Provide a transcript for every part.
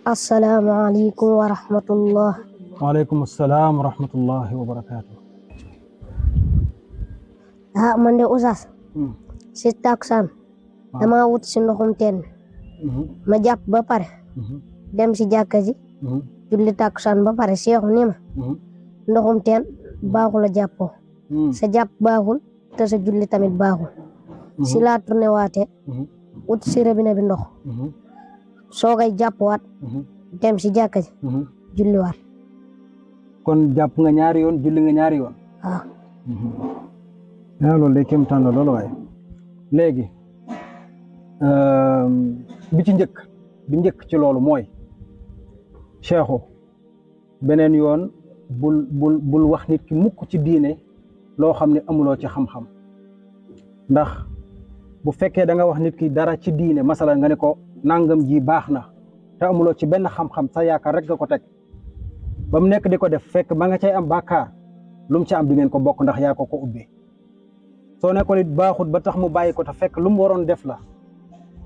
Assalamualaikum warahmatullah. Waalaikumsalam warahmatullahi wabarakatuh. Man de Oustaz si takkusaan dama wut si ndoxum teen ma jàpp ba pare dem si jàkka ji julli takkusaan ba pare seexu ni ma ndoxum teen baaxul a jàppoo sa jàpp baaxul te sa julli tamit baaxul si laa tourné waatee wut si robinet bi ndox soogay jàppwaat dem si jàkka ji julli waat. kon jàpp nga ñaari yoon julli nga ñaari yoon. waaw. loolu day kéemtaan la loolu waaye léegi bi njëkk ci loolu mooy Cheikhu beneen yoon bul wax nit ki mukk ci diine loo xam ne amuloo ci xam-xam ndax bu fekkee da nga wax nit ki dara ci diine masala nga ne ko nangam ji baax na te amuloo ci benn xam-xam sa yaakaar rek nga ko teg ba mu nekk di ko def fekk ba nga cay am bàkkaar lu mu ci am di ngeen ko bokk ndax yaa ko ubbee soo ne ko nit baaxut ba tax mu bàyyi ko te fekk lu mu waroon def la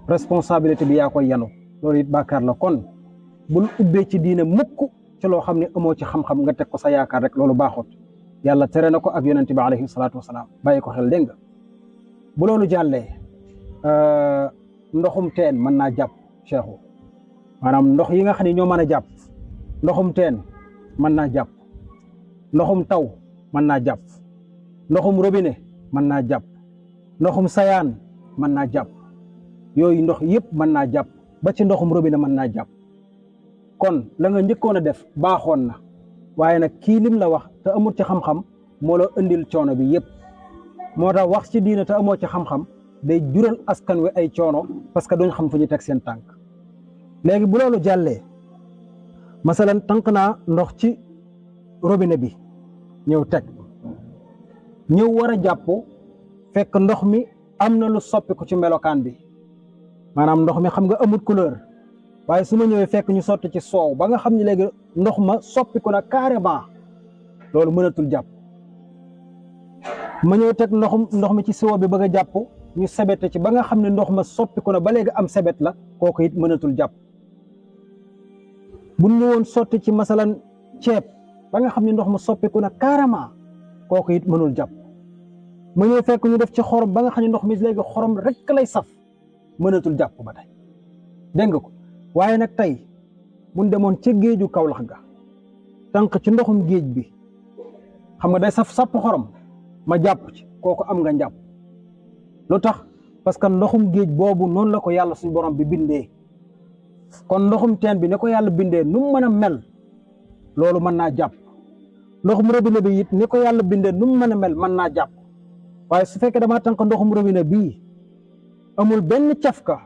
responsabilité bi yaa koy yanu loolu it bàkkaar la kon bul ubbee ci diine mukk ci loo xam ne amoo ci xam-xam nga teg ko sa yaakaar rek loolu baaxut yàlla tere na ko ak yonente bi alayhi salaatu wasalaam bàyyi ko xel dégg nga bu loolu jàllee ndoxum teen mën naa jàpp Cheikhu maanaam ndox yi nga xam ne ñoo mën a jàpp ndoxum teen mën naa jàpp ndoxum taw mën naa jàpp ndoxum robinet mën naa jàpp ndoxum sayaan mën naa jàpp yooyu ndox yëpp mën naa jàpp ba ci ndoxum robinet mën naa jàpp kon la nga njëkkoon a def baaxoon na waaye nag kii lim la wax te amul ci xam-xam moo la indil coono bi yëpp moo tax wax ci diina te amoo ci xam-xam day jural askan wi ay coono parce que duñ xam fu ñu teg seen tànk léegi bu loolu jàllee masalan tànk naa ndox ci robinet bi ñëw teg ñëw war a jàpp fekk ndox mi am na lu soppiku ci melokaan bi maanaam ndox mi xam nga amul couleur waaye su ma ñëwee fekk ñu sotti ci soow ba nga xam ne léegi ndox ma soppiku na carrément loolu mënatul jàpp ma ñëw teg ndox mi ci siwo bi bëgg a jàpp ñu sebete ci ba nga xam ne ndox ma soppiku na ba léegi am sebet la kooku it mënatul jàpp bu ñu woon sotti ci masalan ceeb ba nga xam ne ndox ma soppiku na carrément kooku it mënul jàpp ma ñëw fekk ñu def ci xorom ba nga xam ne ndox mi léegi xorom rek lay saf mënatul jàpp ba tey dégg nga ko waaye nag tey buñ demoon ca géeju Kawlax ga tànk ci ndoxum géej bi xam nga day saf sapp xorom ma jàpp ci kooku am nga njàpp lu tax parce que ndoxum géej boobu noonu la ko yàlla suñu borom bi bindee kon ndoxum teen bi ne ko yàlla bindee nu mu mën a mel loolu mën naa jàpp ndoxum robinet bi it ni ko yàlla bindee nu mu mën a mel mën naa jàpp waaye su fekkee damaa tànk ndoxum robinet bii amul benn cafka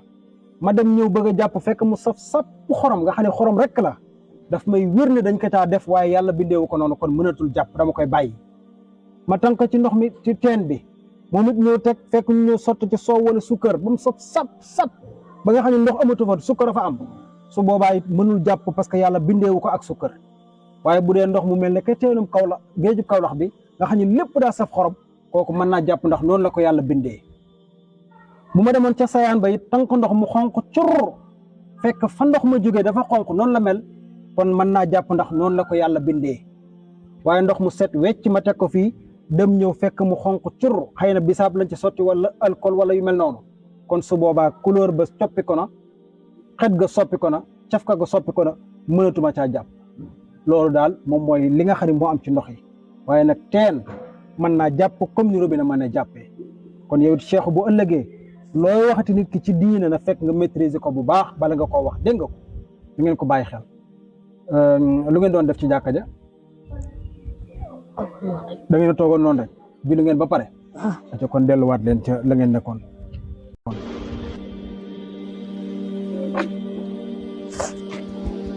ma dem ñëw bëgg a jàpp fekk mu saf sapp xorom nga xam ne xorom rek la daf may wér ne dañ ko caa def waaye yàlla bindeewu ko noonu kon mënatul jàpp dama koy bàyyi ma tànk ci ndox mi ci teen bi moom it ñëw teg fekk ñu ñëw sotti ci soow wala sukkar ba mu saf sap ba nga xam ne ndox amatu fa sukkar a fa am su boobaa it mënul jàpp parce que yàlla bindeewu ko ak sukkar waaye bu dee ndox mu mel ne que teenum Kawlax géeju Kawlax bi nga xam ne lépp daa saf xorom kooku mën naa jàpp ndax noonu la ko yàlla bindee bu ma demoon ca sayaan ba it tànk ndox mu xonq cur fekk fa ndox ma jógee dafa xonq noonu la mel kon mën naa jàpp ndax noonu la ko yàlla bindee waaye ndox mu set wecc ma teg ko fii dem ñëw fekk mu xonq cur xëy na bisaab lañ ci sotti wala alcool wala yu mel noonu kon su boobaa couleur ba soppi ko na xet ga soppi ko na cafka ga soppi ko na mënatuma caa jàpp loolu daal moom mooy li nga xam ne moo am ci ndox yi waaye nag teen mën naa jàpp comme ni robinet mën a jàppee kon yow Cheikh bu ëllëgee looy waxati nit ki ci diine na fekk nga maîtriser ko bu baax bala nga koo wax dégg nga ko lu ngeen ko bàyyi xel lu ngeen doon def ci jàkka ja da ngeen a toogoon noonu rek julli ngeen ba pare. kon delluwaat leen ca la ngeen nekkoon.